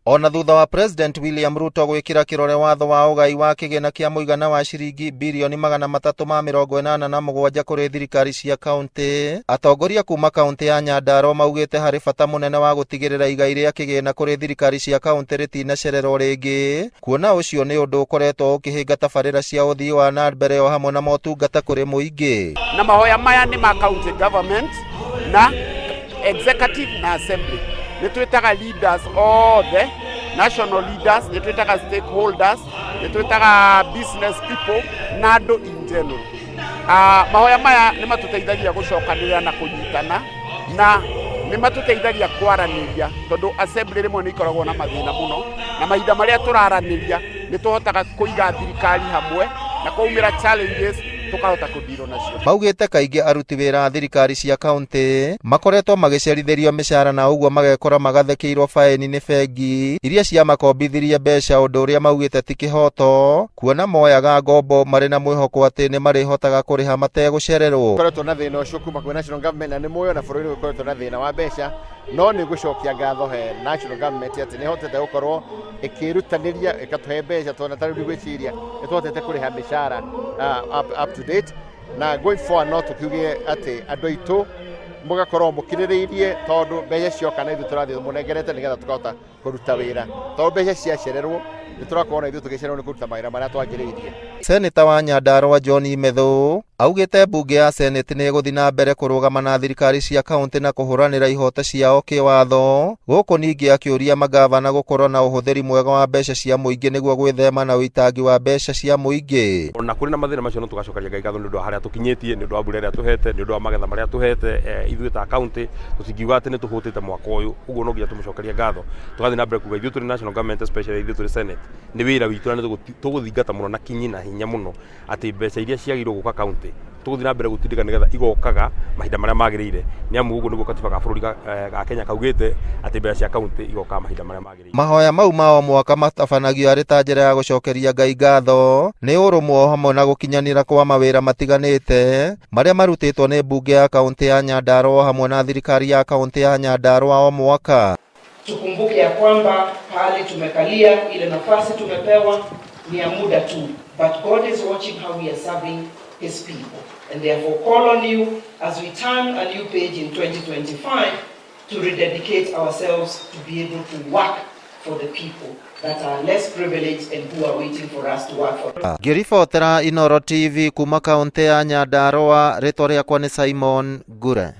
Ona thutha wa President William Ruto gwĩkĩra kĩrore watho wa ũgai wa kĩgĩna kĩa mũigana wa ciringi birioni 387 kũrĩ thirikari cia kaunti, atongoria kuma kaunti ya Nyandarua maugĩte harĩ bata mũnene wa gũtigĩrĩra igai rĩa kĩgĩna kũrĩ thirikari cia kaunti rĩtinacererwo rĩngĩ, kuona ũcio nĩ ũndũ ũkoretwo ũkĩhĩnga tabarĩra cia ũthii wa na mbere o hamwe na motungata kũrĩ mũingĩ. Na mahoya maya nĩ ma county government na executive na assembly. Nĩ twĩtaga leaders othe, national leaders, nĩ twĩtaga stakeholders, nĩ twĩtaga business people na andũ in general. Mahoya maya nĩ matũteithagia gũcokanĩrĩra na kũnyitana, na nĩ matũteithagia kwaranĩria, tondũ assembly rĩmwe nĩ ikoragwo na mathĩna mũno, na mahinda marĩa tũraranĩria nĩ tũhotaga kũiga thirikari hamwe, na kwaumĩra challenges tũkahota kũndirwo nacio. Maugĩte kaingĩ aruti wĩra a thirikari cia kaunti makoretwo magĩcerithĩrio mĩcara na ũguo magekora magathĩkĩirwo baĩni nĩ bengi iria ciamakombithirie mbeca, ũndũ ũrĩa maugĩte ti kĩhoto, kuona moyaga ngombo marĩ na mwĩhoko atĩ nĩ marĩhotaga kũrĩha mategũcererwo. Koretwo na thĩna ũcio kuma kwĩ national government, na nĩ muoyo na bũrũri ũkoretwo na thĩna wa mbeca, no nĩ gũcokia ngatho he national government atĩ nĩ hotete gũkorwo ĩkĩrutanĩria ĩkatũhe mbeca, tondũ ta rĩu ndigwĩciria nĩ tũhotete kũrĩha mĩcara up to date, na going forward no tũkiuge atĩ andũ aitũ mũgakorwo mũkirĩrĩirie, tondũ mbeca cioka na ithuĩ tũrathiĩ mũnengerete nĩgetha tũkahota kũruta wĩra, tondũ mbeca ciacererwo nĩ tũrakorwo na ithuĩ tũgĩcererwo nĩ kũruta mawĩra marĩa twanjĩrĩirie. Seneta wa Nyandarua John Methu augĩte mbunge ya Senate nĩ ĩgũthiĩ na mbere kũrũgama na thirikari cia kaunti na kũhũranĩra ihoto ciao kĩwatho, gũkũ ningĩ akĩũria magavana gũkorwo na ũhũthĩri mwega wa mbeca cia mũingĩ nĩguo gwĩthema na ũitangi wa mbeca cia mũingĩ. Ona kũrĩ na mathĩna macio, no tũgacokeria Ngai ngatho nĩ ũndũ wa harĩa tũkinyĩtie, nĩ ũndũ wa mbura ĩrĩa tũhete, nĩ ũndũ wa magetha marĩa tũhete. Ithuĩ ta kaunti tũtingiuga atĩ nĩ tũhũtĩte mwaka ũyũ, ũguo no nginya tũmũcokerie ngatho. Tũgathiĩ na mbere kuga ithuĩ tũrĩ national government, especially ithuĩ tũrĩ Senate, nĩ wĩra witũ na nĩ tũgũthingata mũno na kinyi na hinya mũno atĩ mbeca iria ciagĩrĩirwo gũka kaunti tũgũthiĩ na mbere gũtindĩka nĩgetha igokaga mahinda marĩa magĩrĩire, nĩ amu ũguo nĩguo katiba ga bũrũri ga Kenya kaugĩte atĩ mbeca cia kaunti igokaga mahinda marĩa magĩrĩire. Mahoya mau ma o mwaka matabanagio arĩ ta njĩra ya gũcokeria Ngai ngatho nĩ ũrũmwe o hamwe na gũkinyanĩra kwa mawĩra matiganĩte marĩa marutĩtwo nĩ mbunge ya kaunti ya Nyandarua hamwe na thirikari ya kaunti ya Nyandarua o mwaka. Tukumbuke ya kwamba pahali tumekalia, ile nafasi tumepewa ni ya muda tu, but God is watching how we are serving his people, and therefore call on you as we turn a new page in 2025 to rededicate ourselves to be able to work for the people that are less privileged and who are waiting for us to work for. Ngĩribotera Inoro TV kuma kaunti ya Nyandarua, rĩtwa rĩakwa nĩ Simon Ngure.